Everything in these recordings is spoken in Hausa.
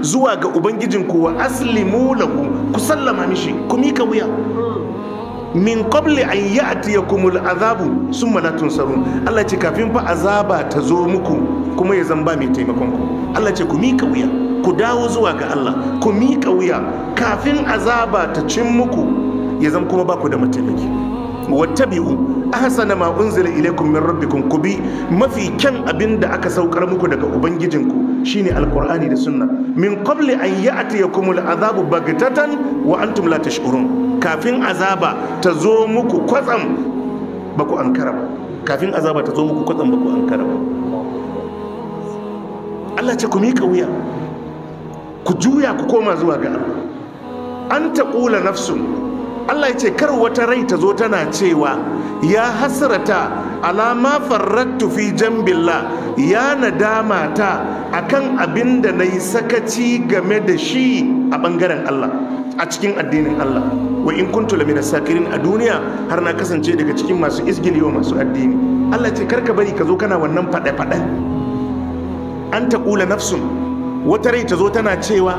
zuwa ga ubangijinku wa aslimu lahu, ku sallama mishi, ku mika wuya. Min qabli an ya'tiyakumul azabu summa la tunsarun. Allah ce kafin fa azaba ta zo muku kuma ya zamba mai taimakon ku. Allah ce ku mika wuya, ku dawo zuwa ga Allah, ku mika wuya kafin azaba ta cin muku ya zama kuma ba ku da mataimaki. Wattabi'u ahsana ma unzila ilaykum min rabbikum, ku bi mafi kyan abin da aka saukar muku daga ubangijinku shine alqur'ani da sunna. Min qabli an ya'tiyakumul azabu baghtatan wa antum la tash'urun, kafin azaba ta zo muku kwatsam baku ankara ba. Kafin azaba ta zo muku kwatsam baku ankara ba. Allah ce ku mika wuya, ku juya ku koma zuwa ga Allah. An taqula nafsun, Allah ya ce kar wata rai ta zo tana cewa ya hasrata alama farrattu fi jambillah, ya nadama ta akan abin da nayi sakaci game da shi a bangaren Allah, a cikin addinin Allah. Wa in kuntu lamina sakirin, a duniya har na kasance daga cikin masu izgili wa masu addini. Allah ce kar ka bari ka zo kana wannan faɗe-faɗen. An taqula nafsun, wata rai ta zo tana cewa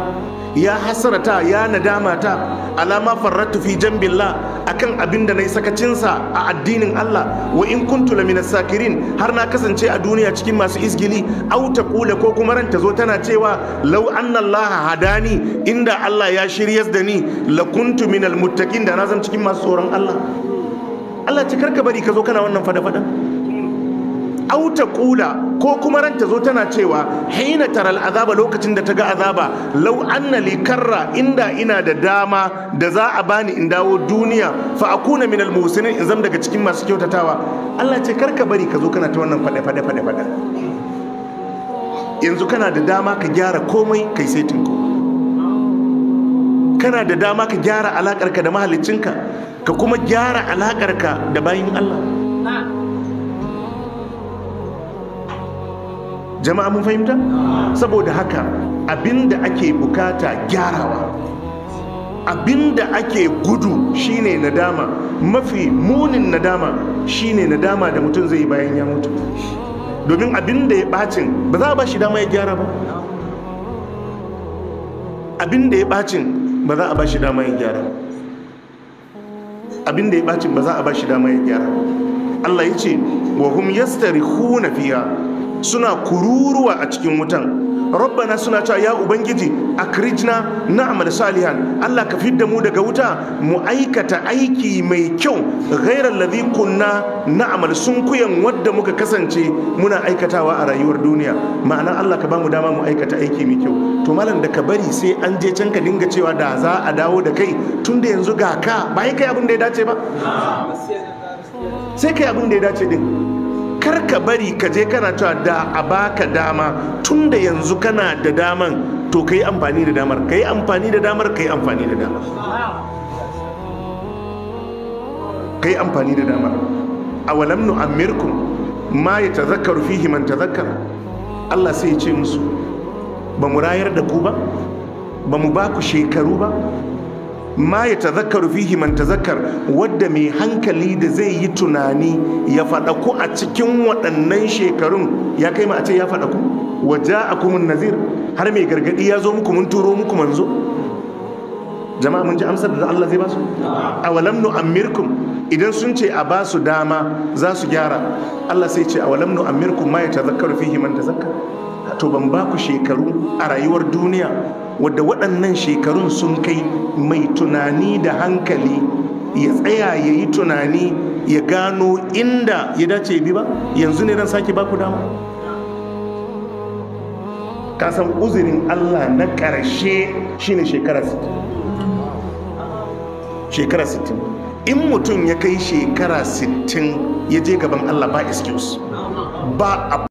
ya hasrata, ya nadama ta alama farrattu fi jambillah, akan abin da nayi sakacinsa a addinin Allah. Wa in kuntu lamina sakirin, har na kasance a duniya cikin masu izgili. Au taqula, ko kuma ran ta zo tana cewa law anna Allah hadani, inda Allah ya shiryas da ni, la kuntu minal muttaqin, da na zan cikin masu tsoron Allah. Allah ce karka bari ka zo kana wannan fada-fada. Au taqula, ko kuma ran ta zo tana cewa hina taral azaba, lokacin da ta ga azaba, law anna li karra, inda ina da dama da za a bani in dawo duniya, fa akuna minal muhsinin, in zam daga cikin masu kyautatawa. Allah ce karka bari ka zo kana ta wannan fada fada fada fada. Yanzu kana da dama ka gyara komai, kai saitin ko kana da dama ka gyara alakarka da mahaliccinka, ka kuma gyara alakarka da bayin Allah. Jama'a mun fahimta? Saboda haka abinda ake bukata gyarawa, abinda ake gudu shine nadama. Mafi munin nadama shine nadama da mutum zai bayan ya mutu, domin abinda ya bacin ba za a ba shi dama ya gyara ba. Abinda ya bacin ba za a ba shi dama ya gyara. Abinda ya bacin ba za a ba shi dama ya gyara. Allah ya ce wa hum yastarihuna fiha, suna kururuwa a cikin wutan. Rabbana, suna cewa ya ubangiji, akrijna na'mal salihan, Allah ka fidda mu daga wuta mu aikata aiki mai kyau, ghairal ladhi kunna na'mal, sunkuyan wadda muka kasance muna aikatawa a rayuwar duniya. Ma'ana Allah ka bamu dama mu aikata aiki mai kyau. To malam, da ka bari sai an je can ka dinga cewa da za a dawo da kai, tunda yanzu ga ka ba kai abin da ya dace ba, sai kai abin da ya dace din. Kar ka bari ka je kana cewa da a baka dama, tunda yanzu kana da daman, to kai amfani da damar, kai amfani da damar, kai amfani da damar, kai amfani da damar. Awalam nu'ammirkum ma yatadhakkaru fihi man tadhakkara. Allah sai ya ce musu ba mu rayar da ku ba, ba mu ba ku shekaru ba. Ma ya tazakkaru fihi man tazakkar, wadda mai hankali da zai yi tunani ya faɗaku a cikin waɗannan shekarun, ya kai ma a ce ya faɗaku. Waja'akumun nazir, har mai gargadi ya zo muku, mun turo muku manzo. Jama'a mun ji amsar da Allah zai ba su. Awalam nu'ammirkum, idan sun ce a ba su dama za su gyara, Allah sai ce awalam nu'ammirkum ma ya tazakkaru fihi man tazakkar. To ban ba ku shekaru a rayuwar duniya wadda waɗannan shekarun sun kai mai tunani da hankali ya tsaya ya yi tunani ya gano inda ya dace bi ba, yanzu ne dan sake baku dama. Ka san uzurin Allah na ƙarshe shine shekara 60. Shekara 60. In mutum ya kai shekara 60 ya je gaban Allah ba excuse, ba.